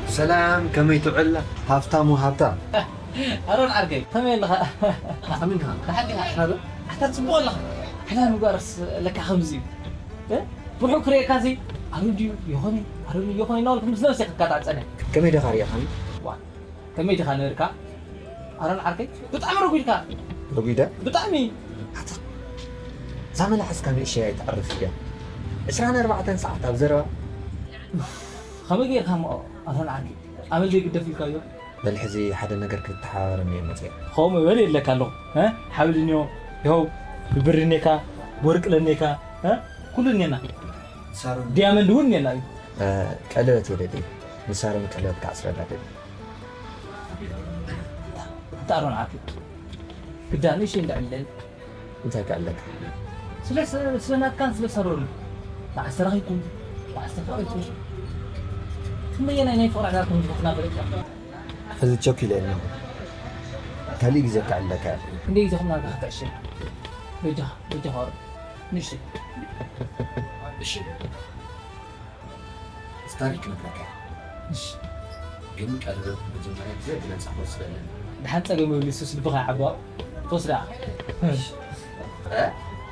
ሰላም፣ ከመይ ትውዕል ሃፍታሙ ሃብታም? ኣሮን ዓርከይ፣ ከመይ ኣለኻ? ከመይ ኢኻ? ደሓን ዲኻ? ኣታ ጽቡቕ ኣለኻ። ሕና ምግባርስ ለካ ከምዚ እዩ። እ? ብርሑቕ ክርእየካ ሲ ኣሮን ድዩ ይኾን? ኣሮን ይኾን? እናበልኩ ምስ ነብሰይ ክከታተል እየ። ከመይ ዲኻ ርኢኻኒ? ዋ፣ ከመይ ዲኻ ነርካ? ኣሮን ዓርከይ፣ ብጣዕሚ ረጒድካ። ረጒደ? ብጣዕሚ። ኣታ፣ እዛ መላሕስካ ንእሽተይ ኣይተዕርፍ እያ። ዕስራን ኣርባዕተን ሰዓት ኣብ ዘረባ። ከመይ ጌርካ እሞ ኣሮን ዓርከይ? ኣመል ዘይግደፍ ኢልካዮ? በል ሕዚ ሓደ ነገር ክትተሓባበረኒ እየ መፅየ። ከምኡ በል የለካ ኣለኹ። እ? ሓብል እኒኦ፣ ይኸው ብብሪ እኔካ፣ ብወርቂ ለኔካ፣ እ? ኩሉ እኔና። ሳሮን። ዲያመንድ እውን እኔና እዩ። እ፣ ቀለበት የደሊ። ንሳሮን ቀለበት ክዓስረላ ደሊ። ኣታ ኣሮን ዓርከይ፣ ግዳ ንእሽተይ እንዳዕብለኒ። እንታይ ከ ኣለካ? ስለ ስለ ናትካን ስለ ሳሮን መዓስ ተራኺብኩም? መዓስ ተፋቒርኩም? ክንደየናይ ናይ ፍቕሪ ዕዳርኩም ዝፈትና ፈለጥካ? ሕዚ ቸኩለ ኣለኹ። ካሊእ ግዜ ከዕለካ እየ። ክንደይ ግዜ ኹም ናትካ ክትዕሸ? በጃኻ፣ በጃኻ ኦሮ። ንእሽተይ። እሺ። እዚ ታሪክ ክነግረካ እየ። እሺ። ግን ቀለበት መጀመርያ ግዜ ብነጻ ክወስድ ኣለኒ። ደሓን ጸገም የብሉ፣ ንሱስ ልብኻ ይዓቦ። ትወስዳ። እሺ። እ?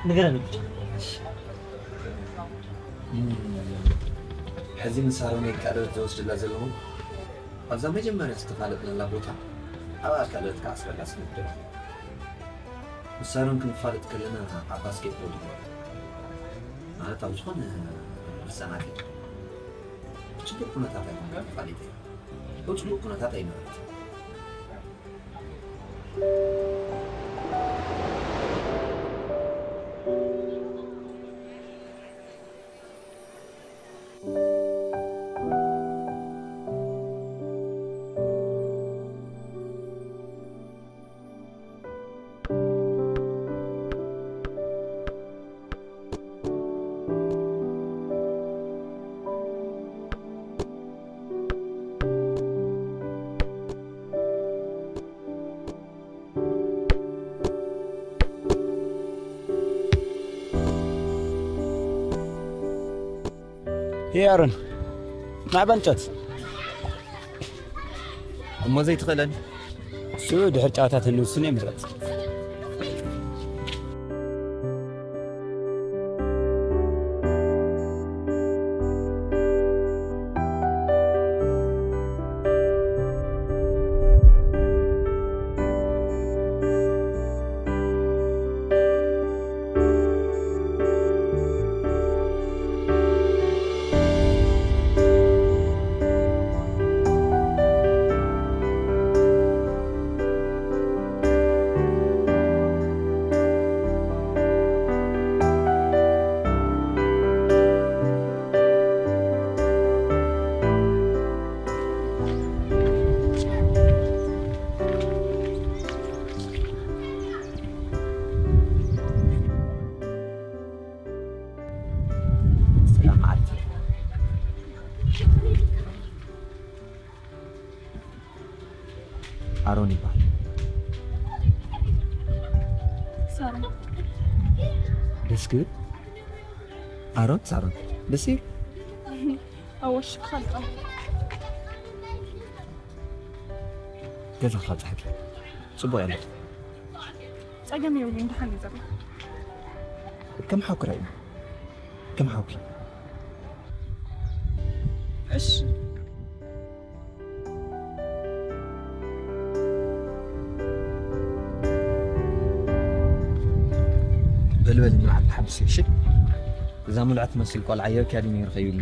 ንገረኒ ብቻ። እሺ። እም፣ ሕዚ ንሳሮን እየ ቀለበት ዝወስድላ ዘለኹ። ኣብዛ መጀመርያ ዝተፋለጥናላ ቦታ ኣብኣ ቀለበት ክዓስረላ ስንድር። ንሳሮን ክንፋለጥ ከለና ኣብ ባስኬትቦል ይግበር። ማለት ኣብ ዝኾነ መሰናክል ብፅቡቕ ኩነታት ኣይኮንካ ተፋሊጠ። ብፅቡቕ ኩነታት ኣይነበረት። ሄይ ኣሮን፣ ማዕበል ጨት። እሞ ዘይትኽእለኒ? እሱ ድሕር ጨዋታ ተንውስን እየ ምረጽ። ሰላም መዓልቲ። ኣሮን ይበሃል። ሳሮን። ደስ ክብል። ኣሮን ሳሮን ደስ ይብል። ኣወሽካ ኣልቃ። ገዛ ክባፅሐኪ ፅቡቅ ያለ። ጸገም የብሉን፣ ደሓን እዩ ዘሎ። ከም ሓውኪ ራእዩ። ከም ሓውኪ። እሺ። በልበል ንብዓት ተሓብስ እሺ። እዛ ምልዕቲ መስል ቆልዓ የብኪ ኣዲ ነይሩ ከይብሉ።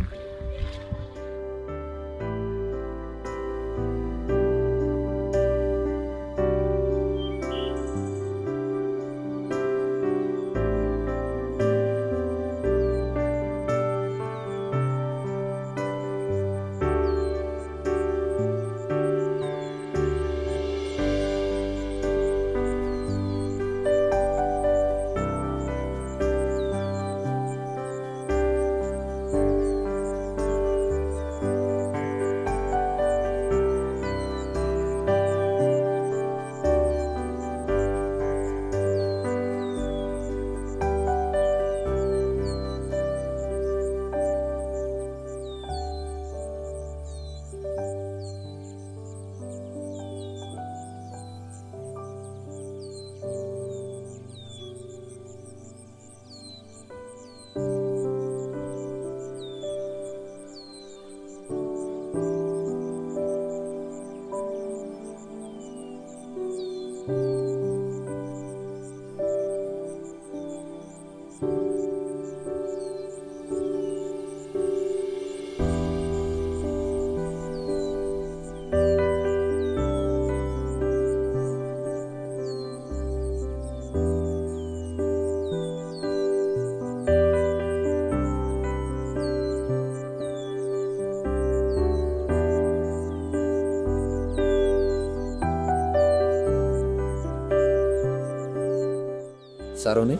ሳሮነይ፣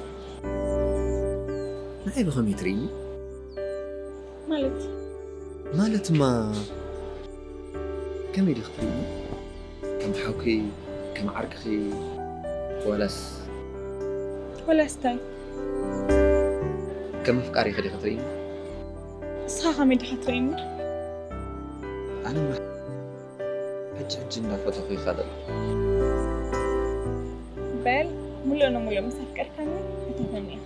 ንዓይ ብኸመይ ትርእይኒ? ማለት ማለትማ፣ ከመይ ዲኺ ትርእይኒ? ከም ሓውኪ፣ ከም ዓርክኺ፣ ዋላስ ወላስታይ ከም ኣፍቃሪኺ ዲኺ ትርእይኒ? እስኻ ከመይ ዲኻ ትርእይኒ? ኣነማ ሕጂ ሕጂ እንዳፈተኹ ይኸደል። በል፣ ሙሉእ ንሙሉእ ምስ ኣፍቀርካኒ፣ ሕተተኒ ኢኻ።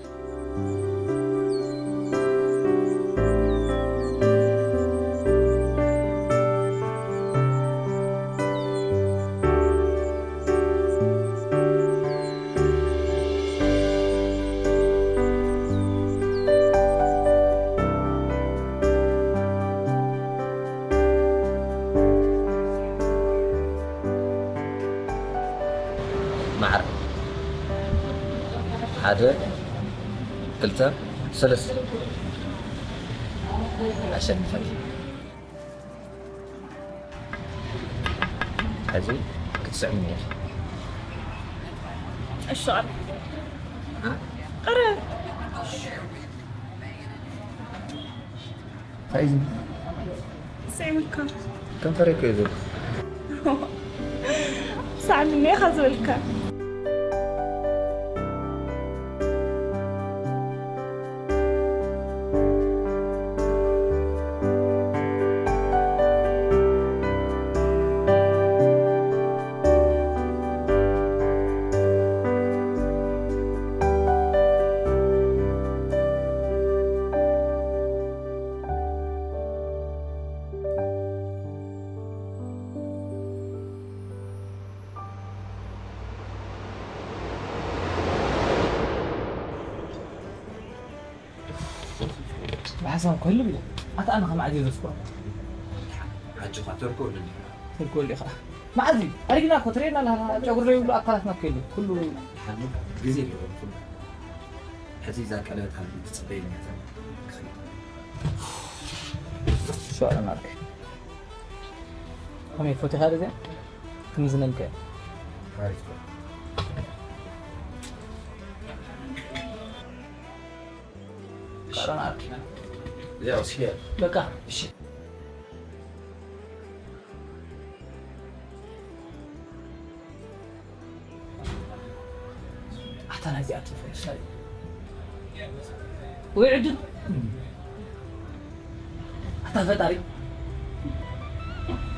ማዕረ። ሓደ፣ ክልተ፣ ሰለስተ። ኣሸንፈት። ሕዚ ክትስዕምኒ ኢኺ። እሺ፣ ቐረ። ቐረ። እንታይ እዩ? ስዒምካ። ከንፈረይ እኮ እዩ ዝብል። ሳዕምኒ ኢኻ ዝበልካ። ብሓሳብ ክህሉ ብለ ኣታ ኣነ ከማዕድ እየ ዘፍቅሮ። ሓጂ ኳ ተርኮ ወለኒ ተርኮ ወለኻ መዓዝ እዩ ኣሪግና እኮ ትርእየና ኣለኻ። ጨጉሪ ዘይብሉ ኣካላትና እኮ የለን ኩሉ። ሓኑ ግዜ ኣለዎ ኩሉ። ሕዚ እዛ ቀለበት ሃቢ ትጽበየኒ እያ። ሸዋለ ናርክ ከመይ ፎቶ ሓደ እዚኣ ክምዝነልከ ሓሪፍ እኮ። ቃራን ኣርክ ያው እስኪ በቃ እሺ ኣታ ናይዚኣ ትፈርሳይ ወይ ዕድል ኣታ ፈጣሪ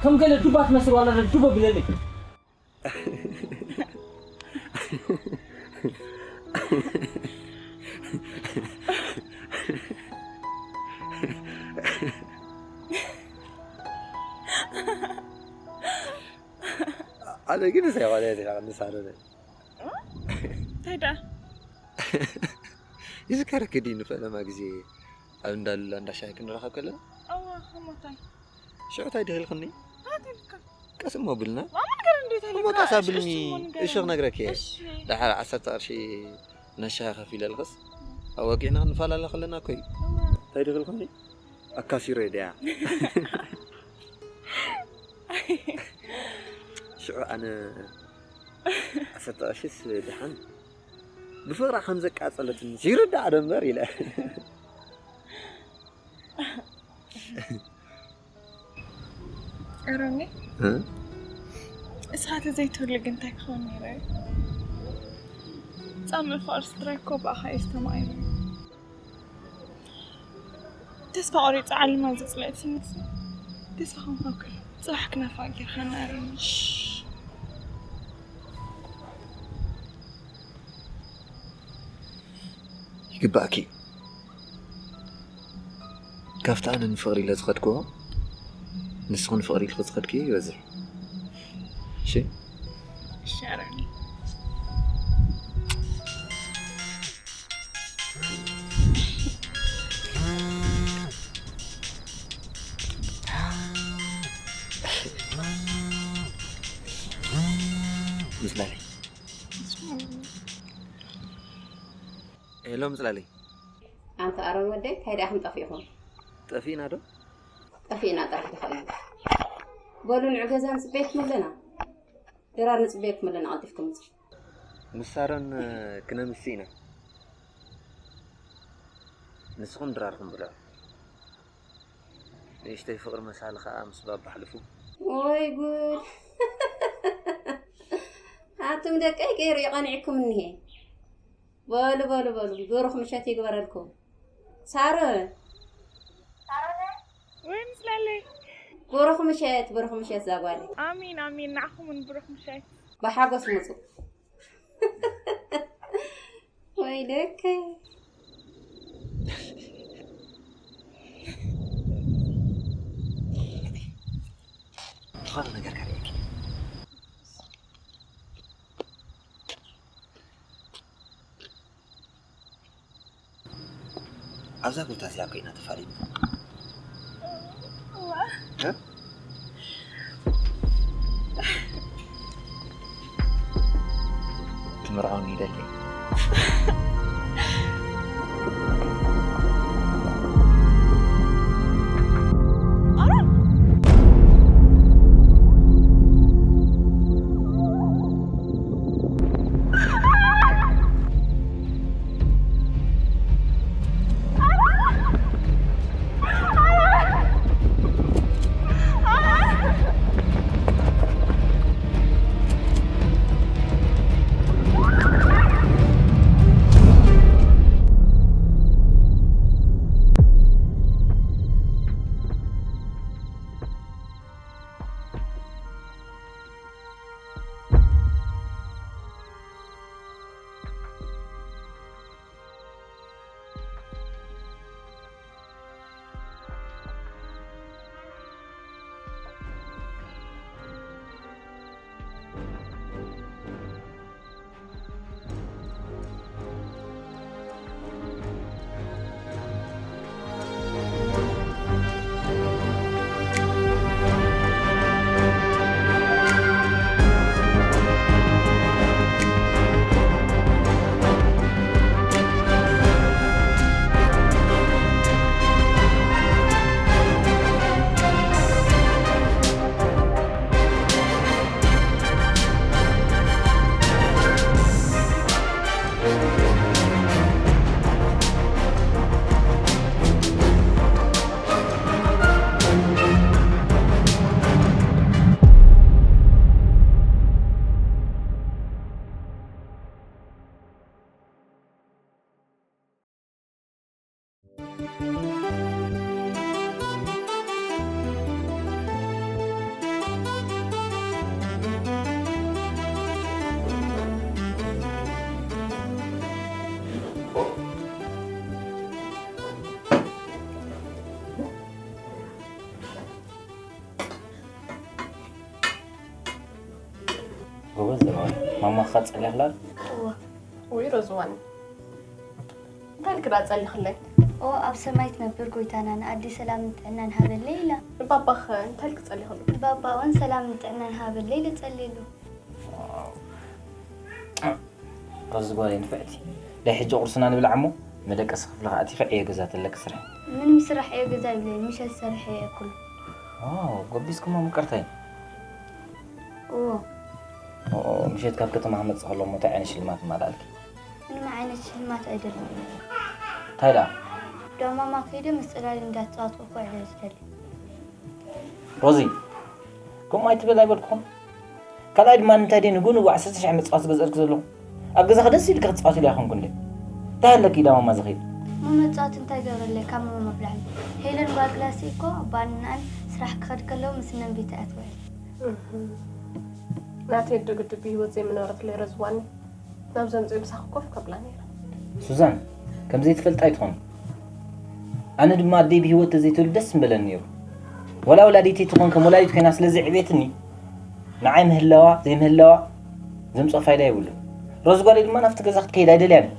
ከም ገለ ዱባ ትመስል ዋላ ዱቦ ብለለይ ኣነ ግን እዛ ይኾነ እዚኻ ንሳረነ እንታይ ደኣ ይዝከረኪ ድዩ ንፈለማ ግዜ ኣብ እንዳሉላ እንዳሻሂ ክንራኸብ ከለና ኣዋ ከሞታይ ሽዑ እንታይ ድህልክኒ ኣትልካ ቀስ እሞ ብልና ማማ ነገር እንዴት እሞ ቀስ ኣብልኒ እሺ ክነግረኪ እየ እሺ ድሓር ዓሰርተ ቅርሺ ነሻሂ ከፊለልክስ ኣብ ወጊዕና ክንፈላለ ከለና እኮ እዩ እንታይ ድህልክኒ ኣካሲሮ ድያ ሽዑ ኣነ ዓሰርተ ቅርሽስ ድሓን ብፍቕራ ከም ዘቃጸለትኒ ይርዳእ ዶ እምበር ኢለ ሮኒ እስኻ ተዘይትህሉ ግን እንታይ ክኸውን ነይረ ጻምእ ፍቕሪ ስድራይ እኮ ብኣኻ እዩ ዝተማእዩ ተስፋ ቆሪጸ ዓለማ ዘጽለአትኒ ተስፋ ከምሃብካ ጽባሕ ክናፋ ጌርካና ሮኒ ይግባእኪ ካብቲ ኣነ ንፍቕሪ ኢለ ዝኸድክዎ ንስኺ ንፍቕሪ ኢልኪ ዝኸድክዮ ይበዝሕ እሺ ሻረኒ ምጽላለይ ሄሎ ምጽላለይ ኣንታ ኣሮን ወደይ እንታይ ደኣ ክንጠፊእኹም ጠፊእና ዶ ጠፊእና ጥራሕ ድኸ እዩ በሉ ንዑ ገዛ ንጽበየኩም ኣለና ድራር ንጽበየኩም ኣለና ቀልጢፍኩም ምጽ ምስ ሳሮን ክነምሲ ኢና ንስኹም ድራርኩም ብልዑ። ንእሽተይ ፍቕሪ መሳሊ ኸኣ ምስ ባባ ኣሕልፉ። ወይ ጉድ! ኣቱም ደቀይ፣ ገይሩ ይቐንዕኩም እኒሄ። በሉ፣ በሉ፣ በሉ፣ ብሩኽ ምሸት ይግበረልኩም። ሳሮን! ወይ ምስላለይ። ብሩኽ ምሸት፣ ብሩኽ ምሸት ዛጓለይ። ኣሚን፣ ኣሚን፣ ንዓኹም እውን ብሩኽ ምሸት። ብሓጎስ ምጹ። ወይለከ። ዝኾነ ነገር ከርእየኪ። ኣብዛ ቦታ እዚኣ ኮይና ተፋሊጥ። እዋ። እ? ትምርዓውኒ ይደሊ። ጎበዝ ዘማሪ፣ ማማኻ ጸሊኽላ? እወ። ውይ ረዝዋን፣ እንታይ ኢልክ ደኣ ጸሊኽለይ? ኦ፣ ኣብ ሰማይ ትነብር ጎይታና ንኣዲ ሰላምን ጥዕናን ሃበለይ ኢላ። ንባባኸ እንታይ ኢልክ ጸሊኽሉ? ንባባ እውን ሰላምን ጥዕናን ሃበለይ ኢለ ጸሊሉ። ረዚ ጓለይ ንፍዕቲ፣ ናይ ሕጂ ቁርስና ንብላዕ እሞ መደቀሲ ክፍልኻ ኣቲኻ ዕዮ ገዛ ተለኪ ስርሒ። ምንም ስራሕ ዕዮ ገዛ ይብለይ፣ ምሸት ሰርሐ እየ ኩሉ። ዋው፣ ጎቢዝኩሞ ምቅርተይ። እዎ። ኦ፣ ምሸት ካብ ከተማ ክመጽእ ከሎ እሞ እንታይ ዓይነት ሽልማት እማልኣልኪ? ምንም ዓይነት ሽልማት ኣይደልን። እንታይ ደኣ? ዳማማ ከይደ ምስ ጽላል እንዳተጻወትኩ ክውዕል እየ ዝደሊ። ሮዚ፣ ከምኡ ኣይትበል ኣይበልኩኹን። ካልኣይ ድማ ንምንታይ ድየ ንግሆ ንግሆ ዓሰርተ ሽሕ መጻወቲ ዝገዝአልኪ ዘለኹ? ኣብ ገዛኺ ደስ ኢልኪ ክትጻወትሉ ኣይኮንኩን ድየ? እንታይ ኣለኪ ዳማማ ዝኸይድ? እሞ መጻወቲ እንታይ ይገብረለይ ካብ ማማ ብላዕሊ? ሄለን ጓል ክላሰይ እኮ ባንናኣን ስራሕ ክኸድ ከለዉ ምስ ነንቢታ እያ ትውዕል። እህ። ናተይ ኣደ ግዲ ብህይወት ዘይምነበረት ለይረ ዝዋኒ ናብ ዘምጽኡ ምሳኺ ኮፍ ከብላ ነይረ። ሱዛን፣ ከም ዘይትፈልጣ ኣይትኾን። ኣነ ድማ ኣደይ ብህይወት ተዘይትህሉ ደስ ምበለኒ ነይሩ። ወላ ወላዲተይ ትኾን ከም ወላዲት ኮይና ስለ ዘዕብየትኒ፣ ንዓይ ምህላዋ ዘይምህላዋ ዘምጽኦ ፋይዳ የብሉን። ሮዚ ጓለይ ድማ ናብቲ ገዛ ክትከይድ ኣይደልያን እየ።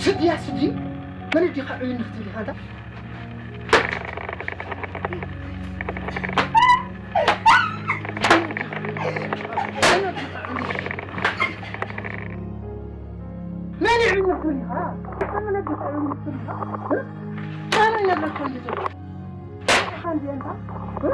ስድያ ስዲ መን ዲኻ ዕዩን ክትብል ኢኻ ኣንታ? መን እዩ ዕዩን ክትብል? ኢኻ? ኣነ ነግርካ እዮም ዝስምዑ። እ? ኣነ ነግርካ እዮም ዝስምዑ። ኢኻ እንዴ እንታ? እ?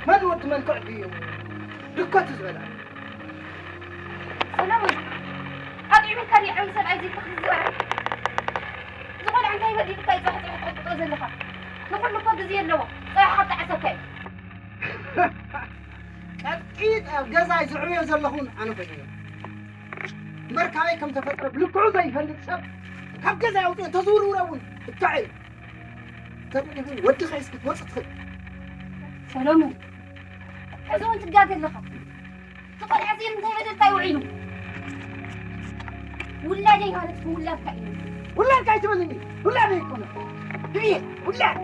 መን ወዲ መልክዕ ድዩ? ድኮት ዝበላ። ሰለሙን፣ ኣጥዒሙካ ድዩ ዓቢ ሰብኣይ ዘይትኽእል ዝበላ? ዝቖልዓ እንታይ በዲሉካ እዩ ጽባሕ ጽባሕ ትቕጥቅጦ ዘለኻ? ንኹሉ እኮ ግዜ ኣለዎ። ጽባሕ ካብ ጣዕሰካ እዩ። ቀጥቂጥ ኣብ ገዛይ ዝዕብዮ ዘለኹን ኣነ ኮይነ። እምበር ካበይ ከም ተፈጥረ ብልክዑ ዘይፈልጥ ሰብ ካብ ገዛይ ኣውፅኦ እንተዝውርውረ እውን ብታዕ እዩ። ተደሊኹ ወድኻ እስኪ ክትወፅእ ትኽእል። ሰሎሞን፣ ሕዚ እውን ትጋገ ኣለኻ። እቲ ቆልዓ እዚ እንታይ በደልካ እዩ ውዒሉ? ውላደይ ማለት ውላድካ እዩ። ውላድካ ኣይትበልኒ። ውላደይ ኣይኮነ። ድብየ ውላድ።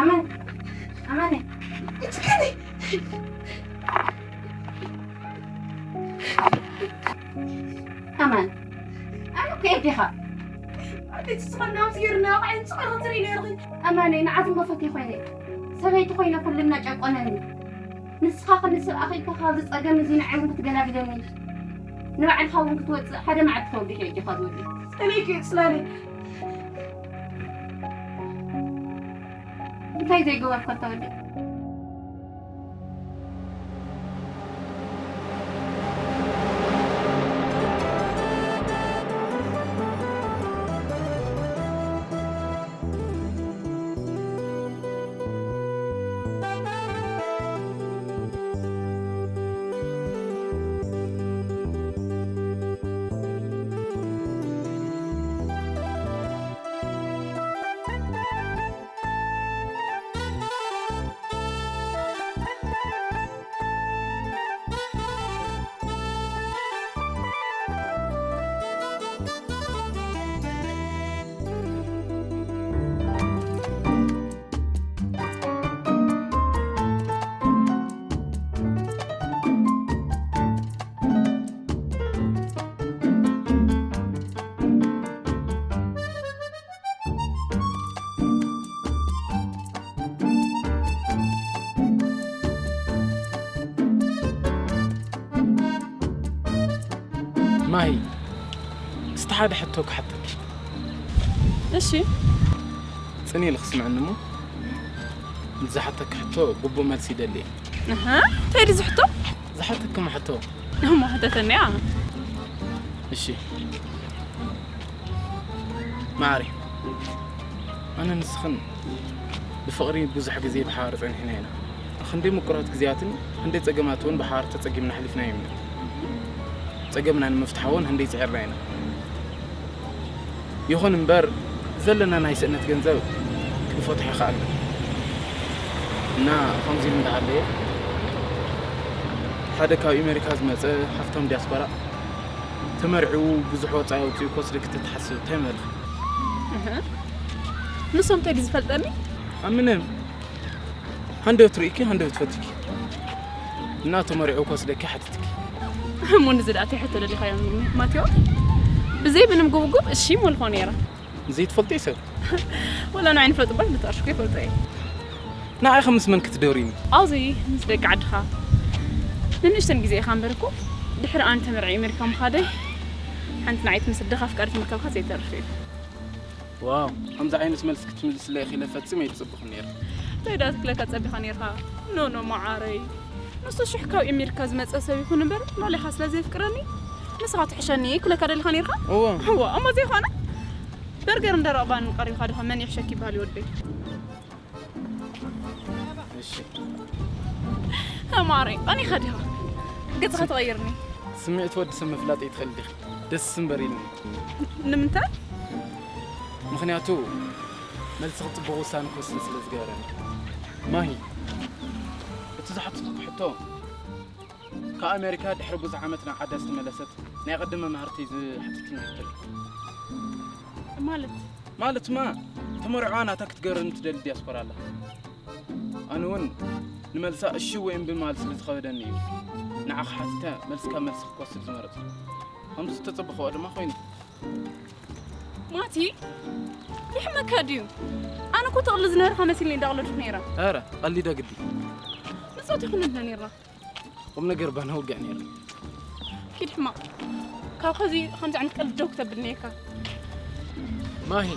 ኣማን፣ ኣማን፣ ኣማን፣ ኣነ እኮ እየ ዲኻ? ኣቤት፣ እስኻ እናውስ ገይርና፣ ዓይን ጽቕር ክትርኢ ነይርኺ። ኣማነይ፣ ንዓት እምበፈት ይኾይነ። ሰበይቲ ኮይነ ኩሉ እናጨቆነኒ። ንስኻ ክንስብ ኣኺልካ ካብዚ ጸገም እዚ ንዓይ እውን ክትገላግለኒ። ንባዕልኻ እውን ክትወጽእ ሓደ መዓልቲ ተወጊሑ እጅኻ ዝወዲ። ጸለይኪ ጽላለ። እንታይ ዘይገበርካ ተወዲ? ማሂ፣ እስቲ ሓደ ሕቶ ክሓተኪ። እሺ። ጽን ኢልኺ ስምዕኒ እሞ፣ ንዝሓተኪ ሕቶ ግቡእ መልሲ ይደሊ እየ። ኣሃ፣ እንታይ ድዩ ዝሕቶ? ዝሓተክሞ ሕቶ። እሞ ሕተተኒ እያ። እሺ። ማዕረ፣ ኣነ ንስኽን ብፍቕሪ ብዙሕ ግዜ ብሓባር ጸኒሕና ኢና። ክንደይ ምቁራት ግዜያትን ክንደይ ጸገማት እውን ብሓባር ተጸጊምና ኣሕሊፍናዮም ኢና። ጸገምና ንምፍታሕ እውን ክንደይ ጽዒርና ኢና። ይኹን እምበር፣ ዘለና ናይ ስእነት ገንዘብ ክንፈትሖ ይኸኣልና። እና ከምዚ ኢሉ እንዳሃለየ፣ ሓደ ካብ ኣሜሪካ ዝመጸ ሃፍታም ዲያስፖራ ተመርዒዉ ብዙሕ ወጻኢ ኣውጺኡ ክወስደኪ ተትሓስቢ እንታይ ምበልኪ? እህ። ንሶም እንታይ ድዩ ዝፈልጠኒ? ኣብ ምንም። ሃንደበት ርእይኪ፣ ሃንደበት ፈቲኪ። እና ተመሪዑ ክወስደኪ ሓቲትኪ። እሞ ንዚ ደኣ እንታይ ሕቶ ደሊኻዮ ማቴዎ? ብዘይ ምንም ጉብጉብ እሺ ምበልኮ ነይረ። ዘይትፈልጦ እዩ ሰብ። ወላ ንዓይ ንፈልጥ እምበር ንትኣሽኮ ይፈልጦ እየ። ንዓይ ከ ምስ መን ክትደብሪኒ? ኣብዚ ምስ ደቂ ዓድኻ። ንንእሽተን ግዜ ኢኻ እምበር እኮ ድሕሪ ኣነ ተመርዒ ኣሜሪካ ምኻደይ ሓንቲ ንዓይ ትመስል ደኻ ኣፍቃሪት ምርካብካ ዘይተርፍ እዩ። ዋው፣ ከምዚ ዓይነት መልሲ ክትምልስለይ ኢኺ ኢለ ፈጺመ ኣይትጽብኹን ነይረ። እንታይ ደኣ ክብለካ ጸቢኻ ነይርካ? ኖ፣ ኖ፣ መዓረይ። ንሱ ሽሕ ካብ ኣሜሪካ ዝመጸ ሰብ ይኹን እምበር፣ ሎሌኻ ስለ ዘየፍቅረኒ፣ ንስኻ ትሕሸኒ ክብለካ ደሊኻ ነይርካ? እወ። እወ፣ እሞ ዘይኾነ? በርገር እንደ ረቕባን ቀሪብካ ዲኻ መን ይሕሸኪ ይበሃል ይወደይ? እሺ። ማዕረይ፣ ቀኒኻ ዲኻ? ገጽኻ ትቐይርኒ። ስምዒት ወዲ ሰብ ምፍላጥ ይትኽእል ዲኺ? ደስ እምበር ኢልኒ። ንምንታይ? ምኽንያቱ፣ መልስኺ ጽቡቕ ውሳነ ክወስን ስለ ዝገበረኒ። ማሂ፣ እቲ ዝሓተትኩ ሕቶ፣ ካብ ኣሜሪካ ድሕሪ ብዙሕ ዓመት ናብ ዓዳ ዝተመለሰት ናይ ቅድም መማህርተይ ዝሓተትኒ ሕቶ እዩ። ማለት? ማለትማ ተመርዕዋ ናታ ክትገብረኒ ትደሊ ዲያስፖራ ኣላ። ኣነ እውን ንመልሳ እሺ ወይ እምቢ ማለት ስለ ዝኸበደኒ እዩ ንዓኻ ሓቲተ መልስካ መልሲ ክወስድ ዝመረጽኩ። ከምዚ ዝተጸበኽዎ ድማ ኮይኑ። ማቲ ይሕመካ ድዩ? ኣነ እኮ ተቕሊ ዝነበርካ መሲልኒ እንዳቕለድኩ ነይረ። ኧረ ቀሊደ ግዲ። ምጽት ይኹንልና ነይርና። ቁም ነገር ባና ውግዕ ነይረ። ኪድ ሕማቕ። ካብ ኸዚ ከምዚ ዓይነት ቀልዲ ደው ክተብል ነይርካ። ማሂ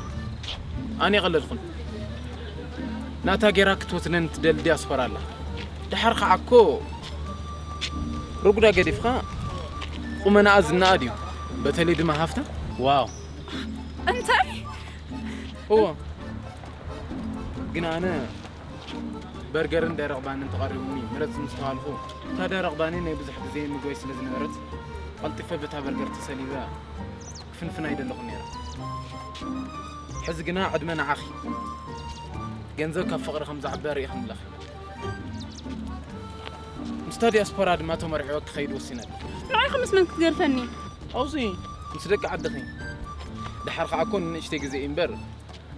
ኣነ የቐለልኩን። ናታ ጌራ ክትወስደን ትደሊ ዲያስፖራ ኣላ። ደሓር ከዓ እኮ ርጉዳ ገዲፍካ ቁመናኣ ዝናኣ ድዩ? በተለይ ድማ ሃፍታ ዋው። እንታይ? እዎ ግን ኣነ በርገርን ደረቕ ባንን ተቐሪቡኒ ምረጽ ምስ ተባልኩ፣ እታ ደረቕ ባኒ ናይ ብዙሕ ግዜ ምግበይ ስለ ዝነበረት፣ ቀልጢፈ በታ በርገር ተሰሊበ ክፍንፍና ኣይደለኹን ነይረ። ሕዚ ግና ዕድመ ንዓኺ። ገንዘብ ካብ ፍቕሪ ከም ዝዓቢ ርኢኺ ኣለኺ። ምስታ ዲያስፖራ ድማ ተመርዒወ ክኸይድ ወሲነ ኣለኹ። ንዓይ ከ ምስ መን ክትገድፈኒ? ኣብዚ ምስ ደቂ ዓድኺ። ደሓር ከዓ እኮ ንንእሽተይ ግዜ እዩ እምበር፣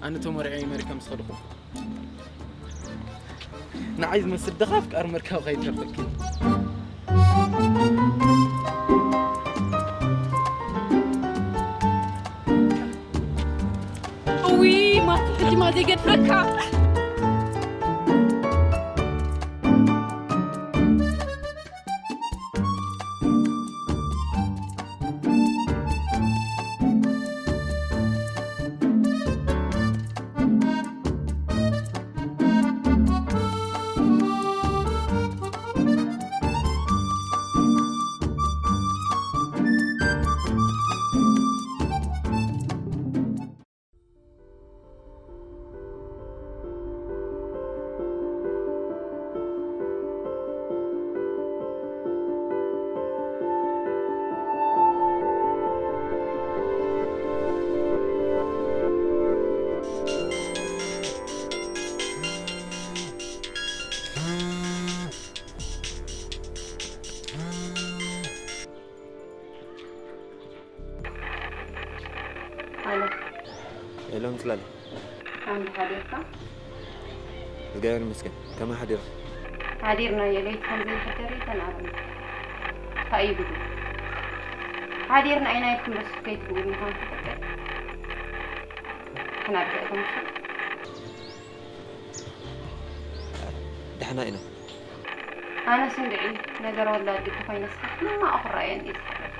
ኣነ ተመርዒወ ኣሜሪካ ምስ ኸድኹ። ንዓይ ዝመስል ድኻ ኣፍቃሪ ምርካብ ከይተርፈኪ። እውይ ማቲ ሕጂ ማ ዘይገድፈካ። ኣሎ። ሄሎ ምጽላል። ሓንቲ ሓዲርካ? እግዚኣብሔር ይመስገን። ከመይ ሓዲርካ? ሓዲርናዮ ለይቲ ከም ዘይሕደር እዩ ተናግሩ። እንታይ እዩ ጉዱ? ሓዲርና ኢና ኢልኩም ደስ ከይትብሉ ምዃን ተፈቀድ። ተናግረ ኢኹም እሺ? ደሕና ኢና። ኣነስ እንድዒ ነገር ወላዲ ተኾይነስ ሕማቕ ክረኣየኒ እዩ ዝሓርፍ።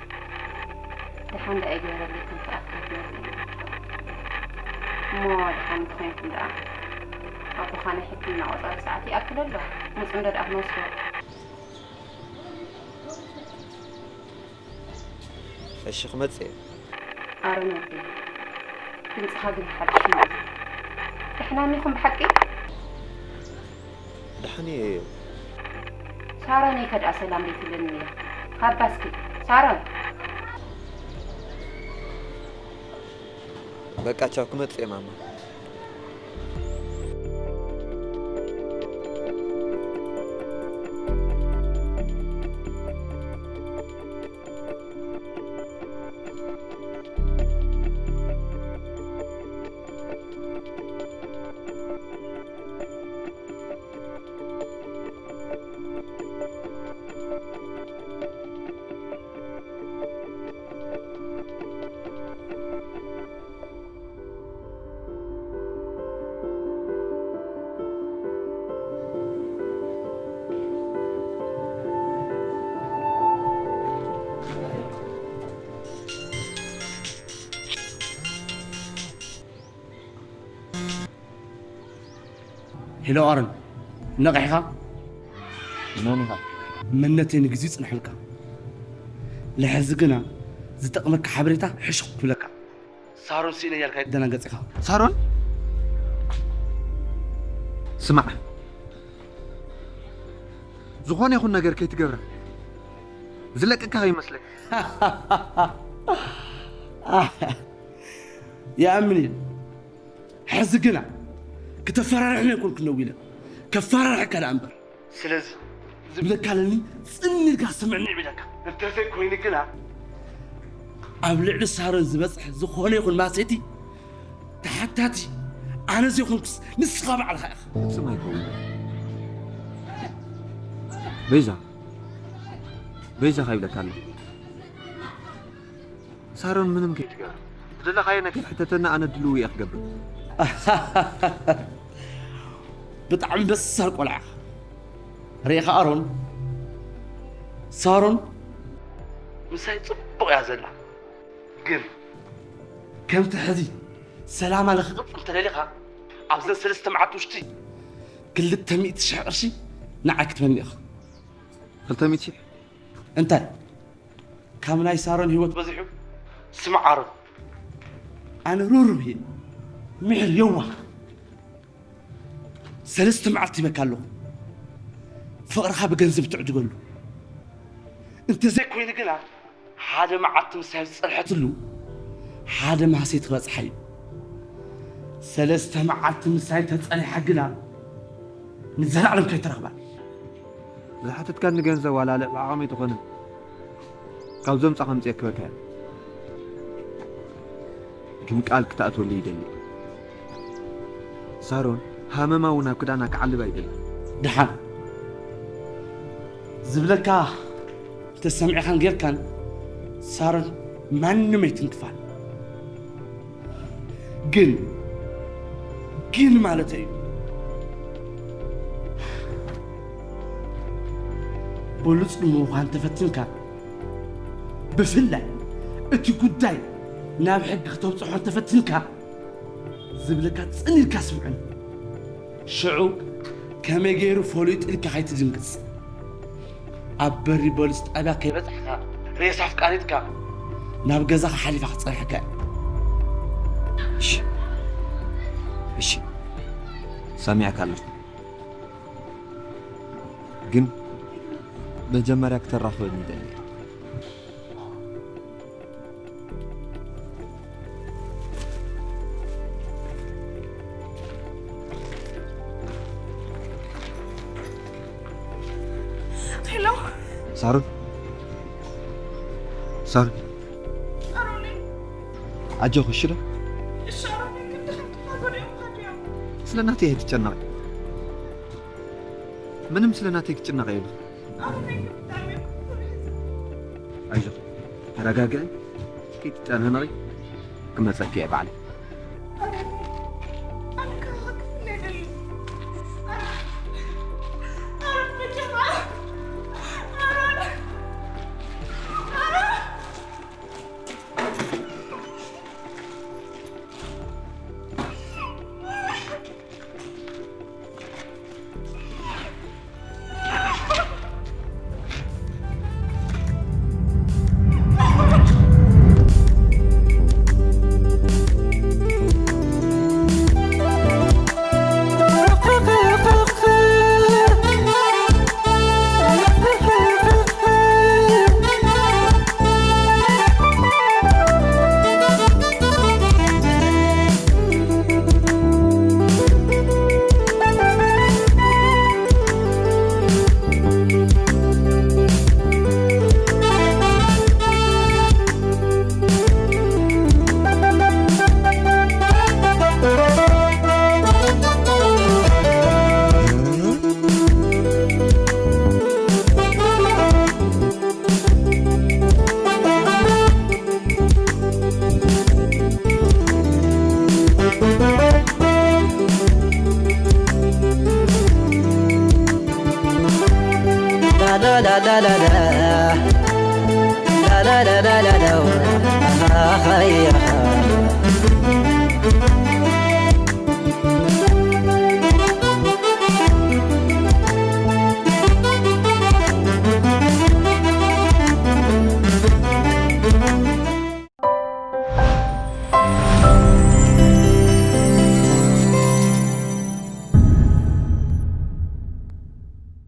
ደሓን ደኣ ይግበረለይ ከምቲ ኣካል ነርኒ እሞ ደሓን እንተኾይንኩም ደኣ ኣቦኻ ናይ ሕክምና ቆጸራ ሰዓት ይኣክል ኣሎ። ምጹ እንዶ ደኣ ክንወስዶ። እሺ ክመጽእ እየ። ኣሮን ወደይ፣ ድምጽኻ ግን ሓድሽ እዩ። ደሕና ኒኹም ብሓቂ? ደሓን እየ። ሳሮነይ ከድኣ ሰላም ዘይትብለኒ እያ። ሃባ እስኪ ሳሮን። በቃ ቻው፣ ክመጽእ እየ ማማ። ሄሎ ኣሮን፣ ነቒሕኻ? መን ኢኻ? መንነተይ ንግዚኡ ይጽንሐልካ። ልሕዚ ግና ዝጠቕመካ ሓበሬታ ሕሹኽ ክብለካ። ሳሮን ስኢነ እያልካ ኣይትደናገጽ ኢኻ። ሳሮን? ስማዕ፣ ዝኾነ ይኹን ነገር ከይትገብራ። ዝለቀካ ከይመስለካ። ይኣምን እየ። ሕዚ ግና ክተፈራርሕኒ ኣይኮንኩን ነው ኢለ፣ ከፈራርሐካ ደኣ እምበር። ስለዚ ዝብለካ ኣለኒ፣ ጽን ኢልካ ስምዕኒ ይብለካ። እንተዘይኮይኑ ግና ኣብ ልዕሊ ሳሮን ዝበጽሕ ዝኾነ ይኹን ማሴቲ ተሓታቲ ኣነ ዘይኮንኩስ ንስኻ ባዕልኻ ኢኻ። ፍጹም ኣይከውን። በይዛ፣ በይዛ ካይብለካ ኣሎ። ሳሮን ምንም ከይትገብር። ዝደለኻዮ ነገር ሕተተና፣ ኣነ ድልው እየ ክገብር። ብጣዕሚ በሳል ቆልዓ ኢኻ። ርኢኻ ኣሮን? ሳሮን ምሳይ ጽቡቕ እያ ዘላ። ግን ከምቲ ሕዚ ሰላማ ንኽቕጽል እንተደሊኻ፣ ኣብዘን ሰለስተ መዓልቲ ውሽጢ ክልተ ሚእቲ ሽሕ ቅርሺ ንዓይ ክትበኒ ኢኻ። ክልተ ሚእቲ ሽሕ? እንታይ? ካብ ናይ ሳሮን ህይወት በዚሑ? ስማዕ ኣሮን፣ ኣነ ርህሩህ እየ፣ ምሕር የዋህ። ሰለስተ መዓልቲ ይበካ ኣለኹ። ፍቕርኻ ብገንዘብ ትዕድገሉ። እንተዘይኮይኑ ግና፣ ሓደ መዓልቲ ምሳይ ዝጸንሐትሉ ሓደ ማህሰይቲ ክበጽሓ እዩ። ሰለስተ መዓልቲ ምሳይ ተጸኒሓ ግና፣ ንዘላለም ከይትረኽባ። ዝሓተትካኒ ገንዘብ ዋላ ልዕሊ ዓቕመይ ተኾነ፣ ካብ ዘምጻ ከምጽእ ክበካ እየ። ግን ቃል ክትኣትወሉ ይደሊ። ሳሮን፣ ሃመማ እውን ኣብ ክዳና ክዓልብ ኣይደሊ። ደሓን ዝብለካ እንተሰሚዕኻን ጌርካን፣ ሳሮን ማንም ኣይትንክፋን። ግን፣ ግን ማለተይ እዩ። ብሉጽ ንምዃን ተፈቲንካ፣ ብፍላይ እቲ ጉዳይ ናብ ሕጊ ክተብጽሖ እንተፈቲንካ፣ ዝብለካ ጽን ኢልካ ስምዐኒ። ሽዑ ከመይ ገይሩ ፈሊጡ ኢልካ ከይትድንግጽ። ኣብ በሪ ፖሊስ ጣብያ ከይበጻሕካ፣ ሬሳ ኣፍቃሪትካ ናብ ገዛኻ ሓሊፋ ክትጸንሐካ እያ። እሺ፣ እሺ፣ ሰሚዐካ ኣለኹ። ግን መጀመርያ ክተራኽበኒ ይደሊ። ሄሎ። ሳሮን፣ ሳሮን፣ ኣሮኒ። ኣጆኺ፣ እሺ ዶ? እሺ፣ ኣሮኒ፣ ክንዲ ከምቲ ሓጎር እዮም፣ ሓዱ እዮም። ስለ ናተይ ኣይትጨነቒ። ምንም ስለ ናተይ ክትጭነቕ የብልኪ። ኣሮኒ፣ ብጣዕሚ እዮም። ኣይዞኺ፣ ተረጋግዒ፣ ከይትጨናነቒ፣ ክመጸኪ እየ ባዕለይ። ኣሮኒ፣ ኣነ ከኣ ክፍለ ይደሊ። ኣሮኒ፣ በጃኻ። ኣሮኒ፣ ኣሮኒ።